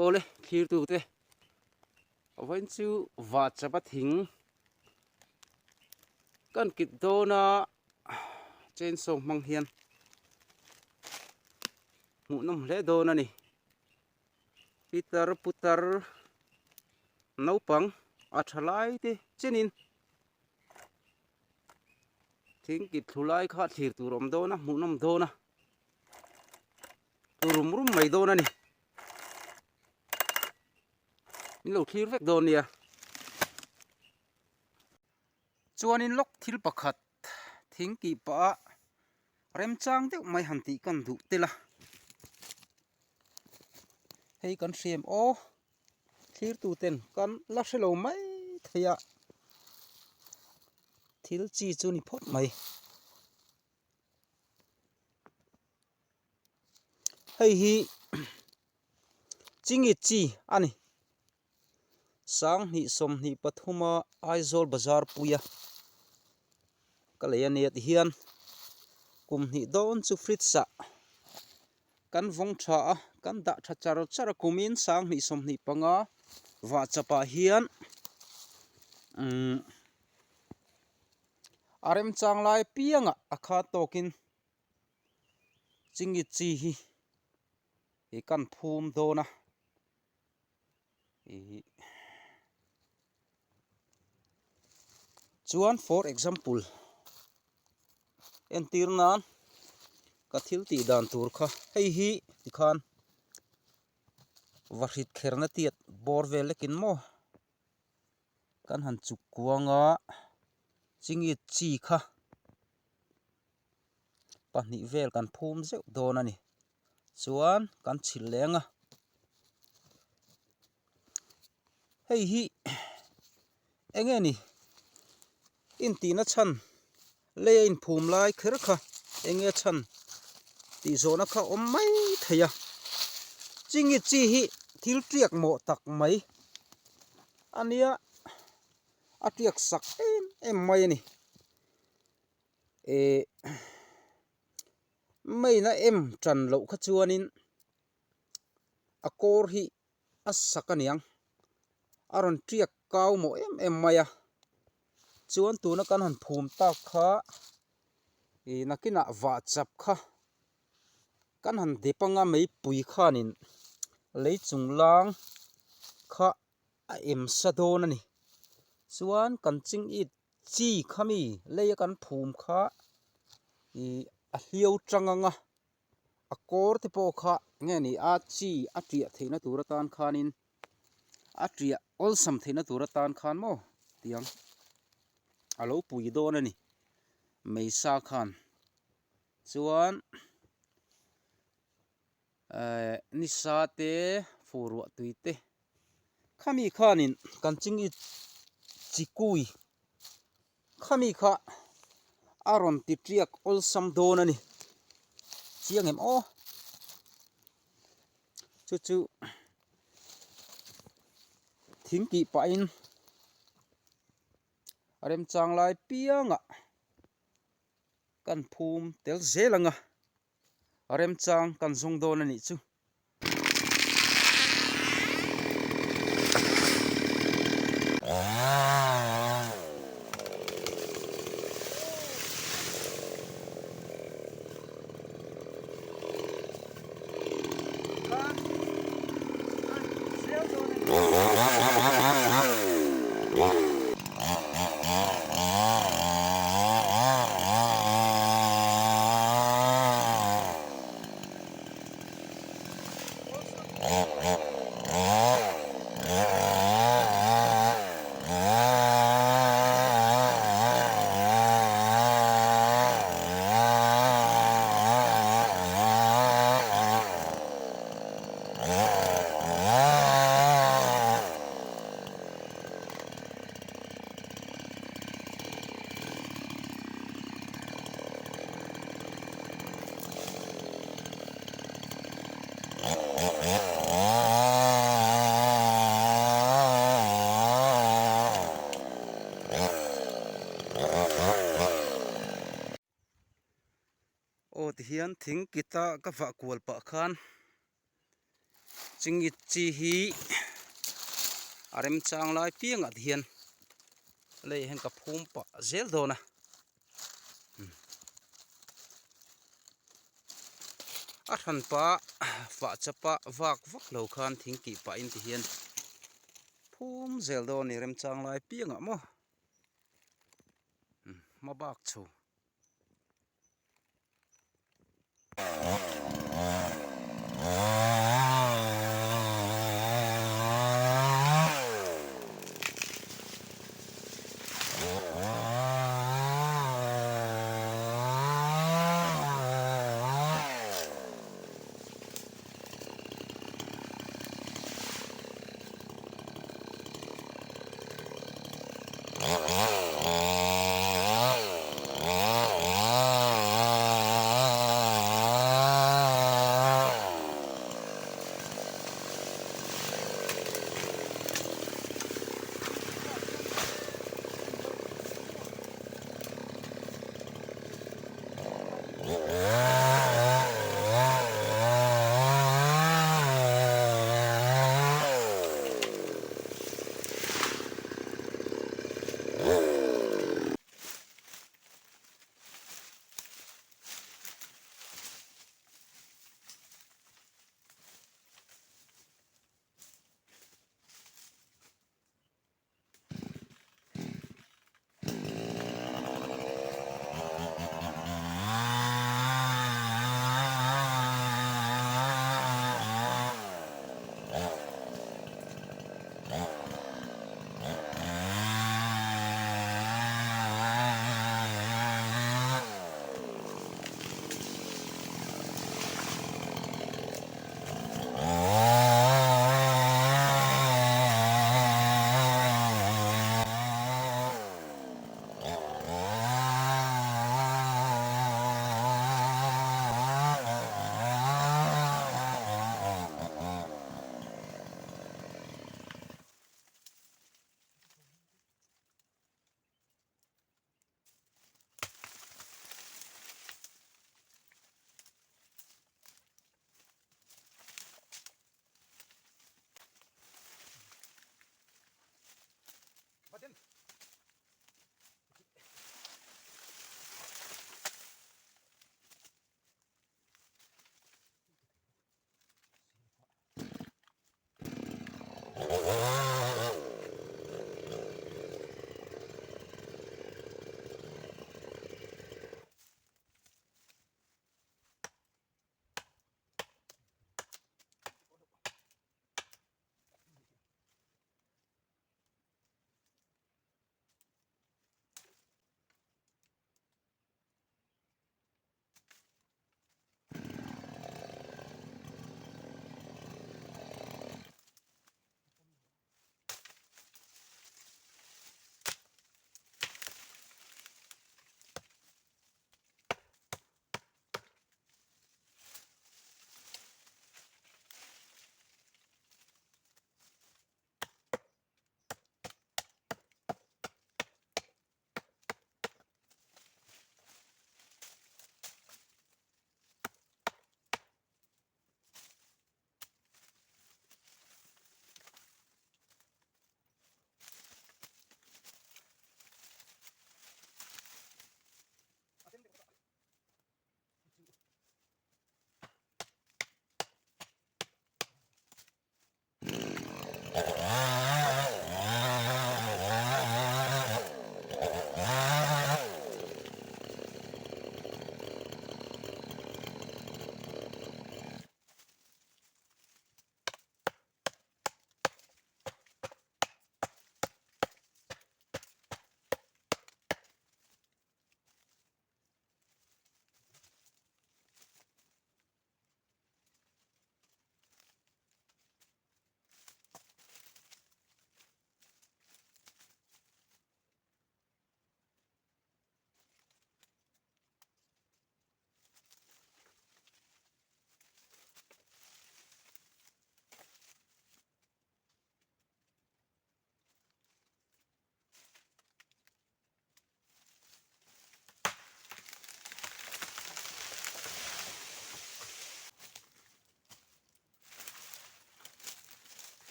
Awle thlir tu te vawiin chu vahchap a thing kan kit dawn a chainsaw hmang hian hmuhnawm hle dawn a ni. Pitar putar naupang a tha lai te chenin thing kit thlu lai kha thlir tur a awm dawn a hmuhnawm dawn a rum rum mai dawn a ni min lo thlir vek dawn nia chuanin lawk thil pakhat thing tih pah a remchang deuh mai han tih kan duh tel a hei kan hriam aw thlir tu ten kan la hre lo mai thei a thil chi chu ni phawt mai. Hei hi chingit chi a ni. Sanghnih 23 a Aizawl bazar puia ka lei a nia tihian kum hnih dawn chu fridge ah kan vawng tha a kan dah tha char char a kumin sanghnih 25 vah chapah hian umm a remchang lai piangah a khat tawkin chingit chi hi ih kan phum dawn a ih chuan for example entir nan ka thil tih dan tur kha hei hi tikhan va hrit kherna tiat bawr vel lekin maw. Kan han chuk kuang a, chingit chi kha pahnih vel kan phum zeuh dawn a ni. Chuan kan chhilh leng a, hei hi eng nge ni intihna chhan lei a inphum lai kher kha eng nge chhan tih zawhna kha awm mai thei a chingit chi hi thil tiak mawh tak mai a nia a tiak sak em em mai a ni eh maina em tan loh kha chuanin a kawr hi a sak a niang a rawn tiak kau mawh em em mai a chuan tuna kan han phum tak kha ih nakinah vah chap kha kan han dep anga meipui khanin lei chung lang kha a em sa dawn a ni chuan kan ching it chi kha mi leia kan phum kha ih a hliau tang anga. A kawr te pawh kha nge ni a chi a tiah theihna tur atan khanin a tiah awlsam theihna tur atan khan maw tiang a lo pui dawn a ni meisa khan chuan ehh nisa te fur ruah tui te khami khanin kan ching it chi kui Khami kha a rawn ti tiak awlsam dawn a ni. Chiang em aw. Chu chu thing tih pahin a remchang lai piangah kan phum tel zel ang a, a remchang kan zawng dawn a nih chu. Aw tihian thing kita ka vah kual pah khan. Chingit chi hi a remchang lai piangah te hian lei hian ka phum pah zel dawn a. A hranpa fah chapa vak vak lo khan thing kih pahin ti hian phum zel dawn a ni remchang lai piangah maw hma bak chho.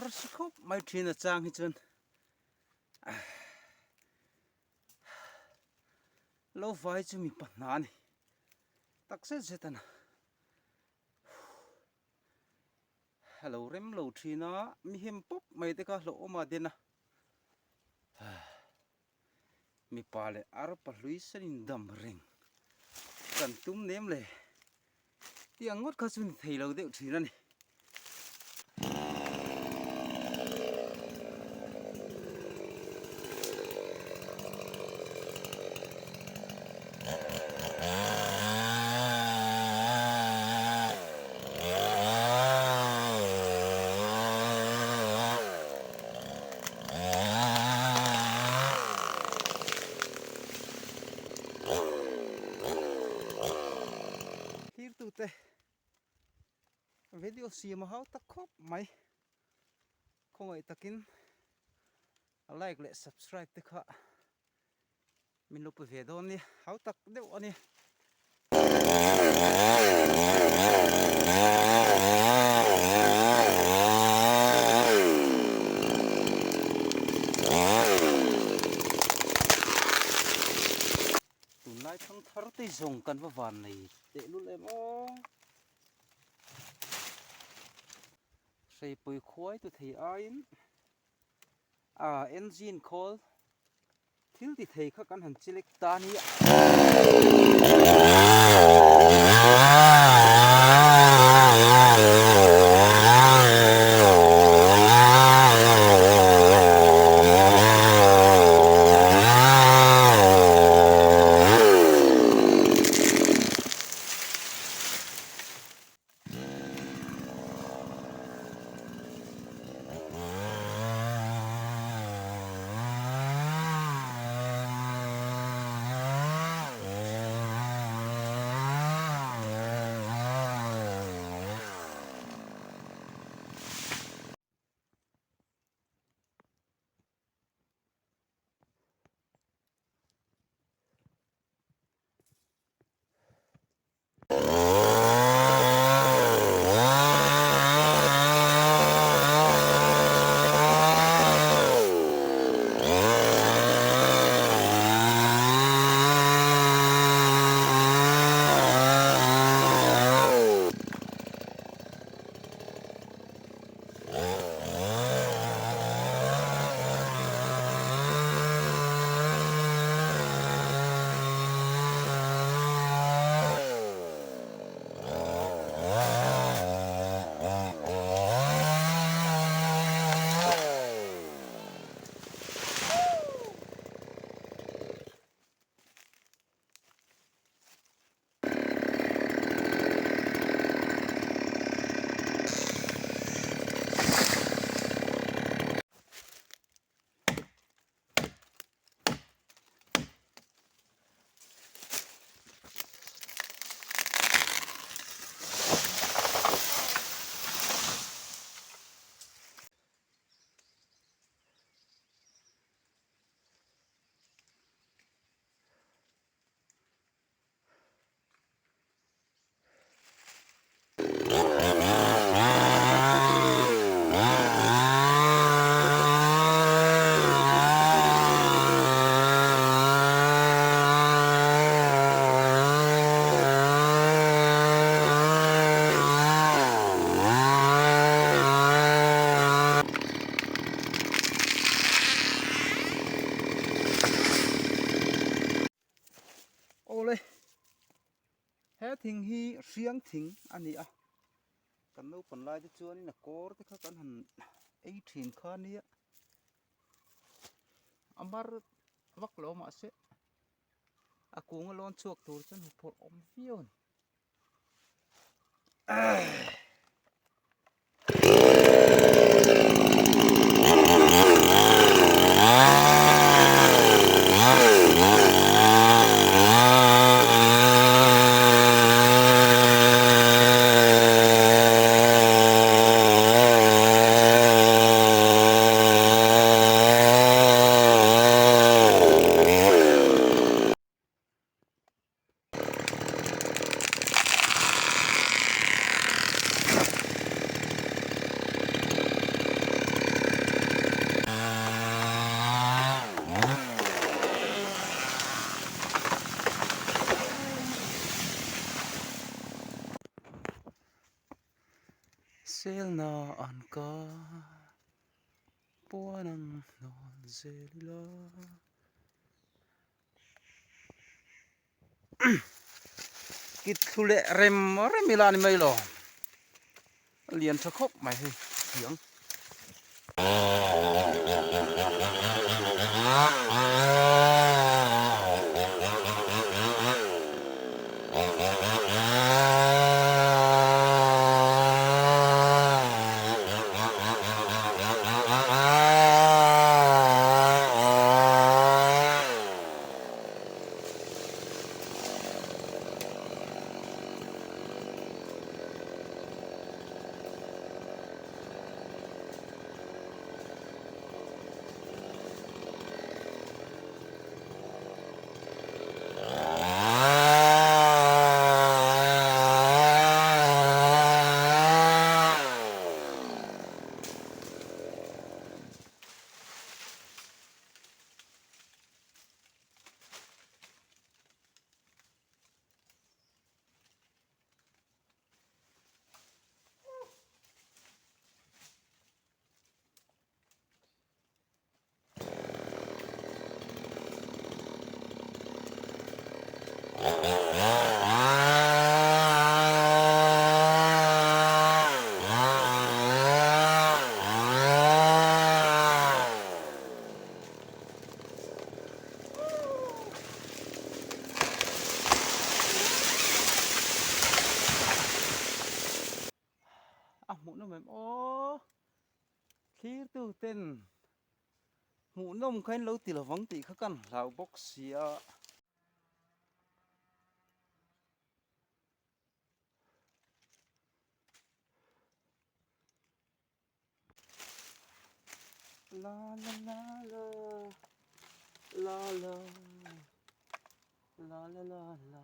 harsa khawp mai thin a chang hi chuan lo vai chu mipa hna a ni tak zet zet a na a lo rem lo thin a mi hem pawp mai te kha hlauhawm a den a mipa leh arpa hlui sen in dam reng kan tum nem le tiang ngawt kha chu ni thei lo deuh thin a ni. Thirtute video siam a hau tak khawp mai khawngaih takin like leh subscribe te kha Min lo pe ve dawn nia, hau tak deuh a ni. Tunlai thang thar te zawng kan va van nei tehlul em aw. Hreipui khuai tu thei aiin a engine khawl Thil ti thei kha kan han chilek ta nia. Awle he thing hi hriang thing a ni a kan naupang lai te chuanin a kawr te kha kan han ei thin kha nia a mar vak lo mahse a kung a lawn chhuak tur chuan huphurh awm viau a ni. Selna an ka puan ang hnawn zel ila. Kit thlu leh rem rem ila a ni mai lo. A lian tha khawp mai hei thiang. A hmuhnawm em aw thlirtu ten hmuhnawm kha in lo ti lovang tih kha kan hlau bawk si a. La la la la la la la la la la.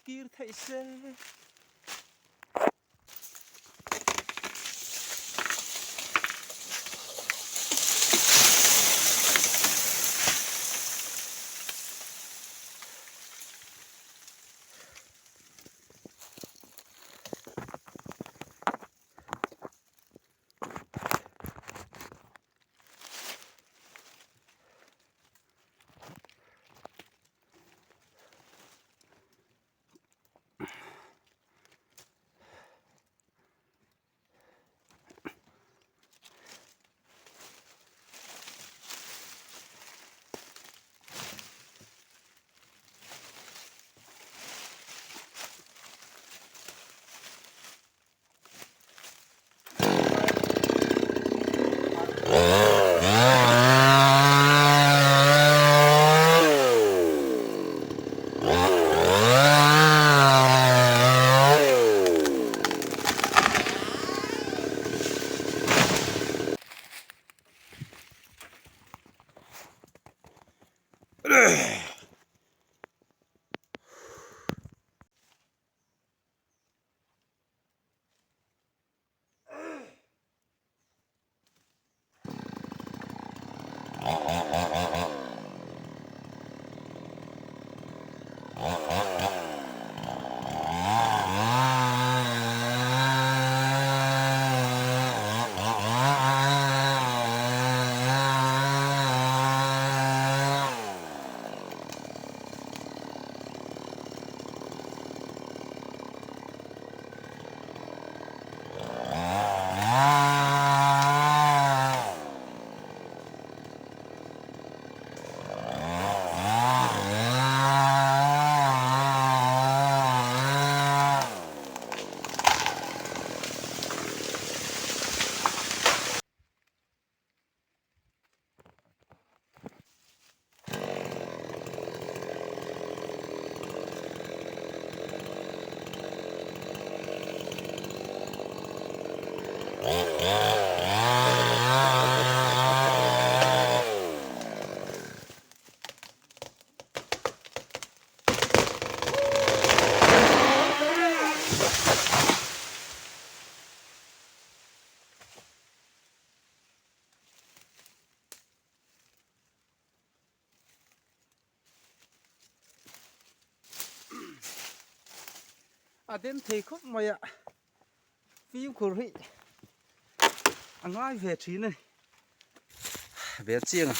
Kir theih se. A den thei khawp mai a, fimkhur hi a ngai ve thin a ni. Bel chiang a.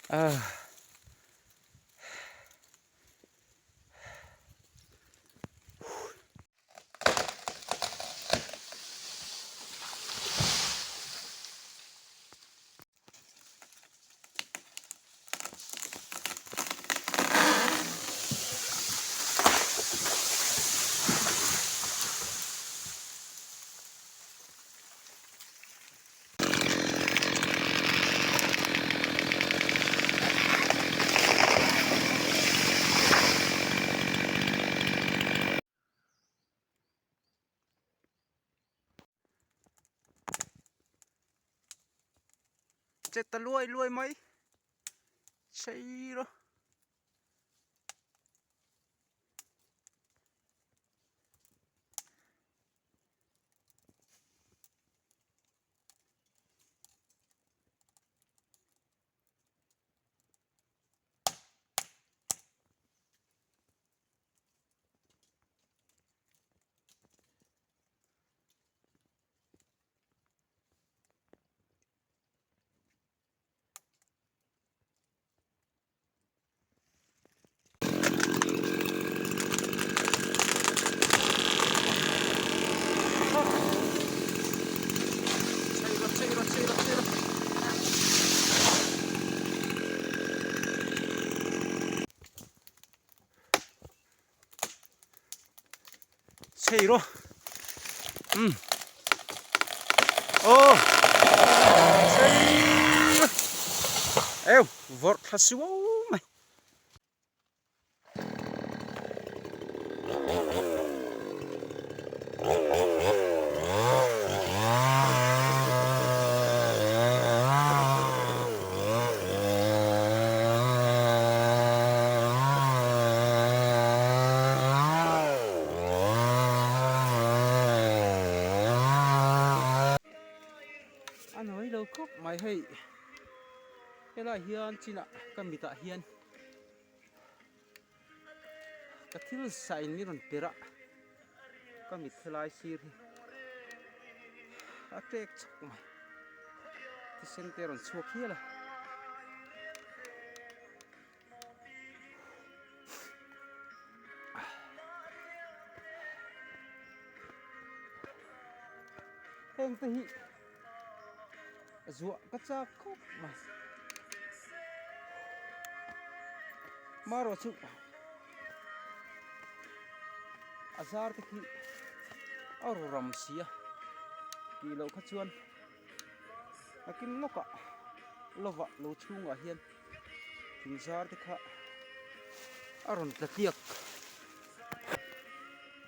Ah. Che ta luai luai mai chei rawh. Chei rawh umm aw chei rawh eu vawrh thla suau mai. A nawi lo khawp mai hei helai hian chinah ka mitah hian ka thil sain min rawn perh a ka mit helai sir hi a tek chhawk mai thisen te a rawn chhuak hial a. Heng te hi zuah ka chak khawp mai marawh chu a zar te khi a ru ram si a tih loh kha chuan nakin lawkah lovah lo chhungah hian thing zar te kha a rawn tla tliak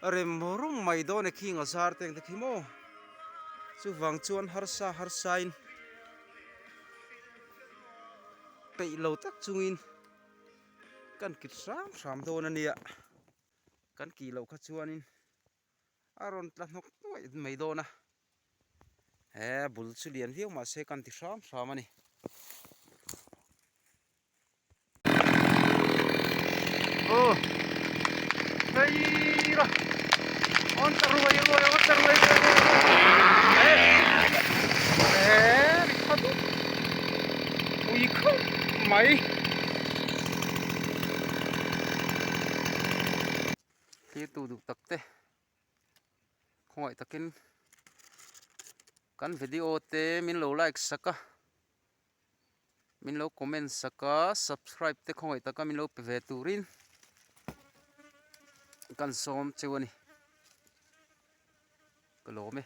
a rem rum mai dawn e khing a zar te ang te khi maw chuvang chuan harsa harsa in peih lo tak chungin kan kit hram hram dawn a nia kan kih loh kha chuanin a rawn tla hnawk nuaih mai dawn a he bul chu lian viau mahse kan ti hram hram a ni. Aw hei rawh awn ta ruai ruai awn ta ruai ruai ruai he ri kha dup pui khawp mai. Thirtu duh tak te khawngaih takin kan video te min lo like sak a min lo comment sak a subscribe te khawngaih taka min lo pe ve turin kan sawm cheu a ni ka lawm e.